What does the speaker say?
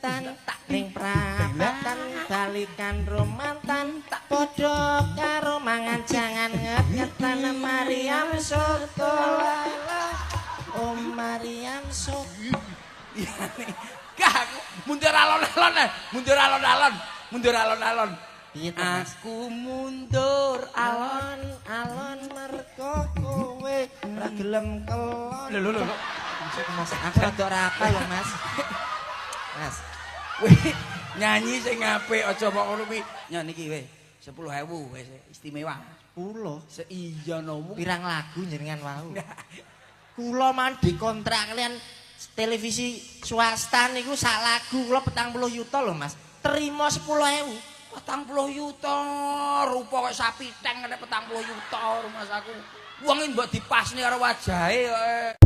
nget-ngetan ning prapatan balikan romantan padha karo mangan jangan nget-ngetan Mariam Soto lala. Oh Mariam Soto. Iya nih. Gak aku mundur alon-alon eh. Mundur alon-alon. Mundur alon-alon. Piye to, Mas? Aku mundur alon. Alon alon mergo kowe ora gelem kelon. Lho lho lho. Mas, aku rada ora apal lho, Mas. Mas, Weh, nyanyi sing apik aja mok ngono kuwi. Nya niki weh, 10.000 wis istimewa. Kula Se iya no. Pirang lagu jenengan wau. Kula man dikontrak kalian televisi swasta niku sak lagu kula 40 yuta lho, Mas. Terima 10.000. 40 yuta, rupa kaya sapi teng kena 40 yuta rumangsaku. Wong iki mbok dipasne karo wajahe kok.